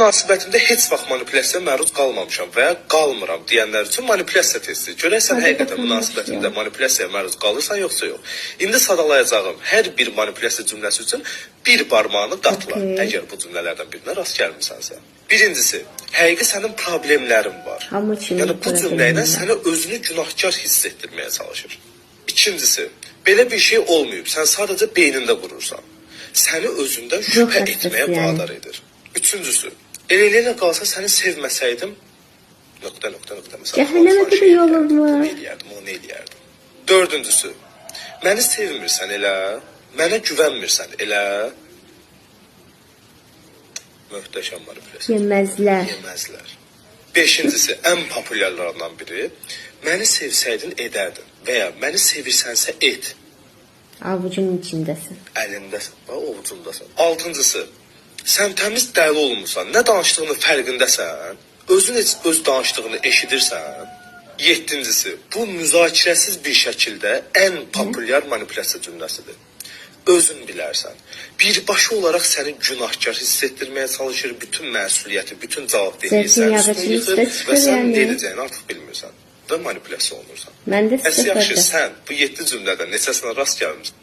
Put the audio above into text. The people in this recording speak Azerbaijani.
Münasibətimdə heç vaxt manipulyasiyaya məruz qalmamışam və ya qalmıram deyənlər üçün manipulyasiya testi. Görəsən Hadi həqiqətən bakalım münasibətində başlayalım. manipulyasiyaya məruz qalırsan yoxsa yox? İndi sadalayacağım hər bir manipulyasiya cümləsi üçün bir barmağını qatla. Okey. Əgər bu cümlələrdən birinə rast gəlmisənsə. Birincisi, həqiqi sənin problemlərin var. Hamı üçün Yəni bu cümlə ilə problemim var. sənə özünü günahkar hiss etdirməyə çalışır. İkincisi, belə bir şey olmayıb. Sən sadəcə beynində qurursan. Səni özündən şübhə xəstəsi etməyə yəni. vadar edir. Üçüncüsü, elə elə qalsa səni sevməsəydim nöqtə nöqtə nöqtə məsələn. Cəhənnəmə falan qədər şey yolum eləyərdim, var. bunu eləyərdim, onu eləyərdim. Dördüncüsü, məni sevmirsən elə, mənə güvənmirsən elə. Möhtəşəm manipulyasiya. Yeməzlər. Yeməzlər. Beşincisi, ən populyarlarından biri, məni sevsəydin edərdin və ya məni sevirsənsə et, Avucun içindesin. əlindəsən, bax ovucundasan. Altıncısı, sən təmiz dəli olmusan, nə danışdığının fərqindəsən, özün heç öz danışdığını eşidirsən. Yeddincisi, bu müzakirəsiz bir şəkildə ən populyar manipulyasiya cümləsidir. Özün bilərsən. Birbaşa olaraq səni günahkar hiss etdirməyə çalışır, bütün məsuliyyəti, bütün cavabdehliyi sənin Zeytinyağı üstünə içinin yıxır üstə və çıxır sən yəni. nə edəcəyini artıq bilmirsən və manipulyasiya olunursan. Mən də Bəs yaxşı, sıfırdır. sən bu 7 cümlədən neçəsinə rast gəlmisən?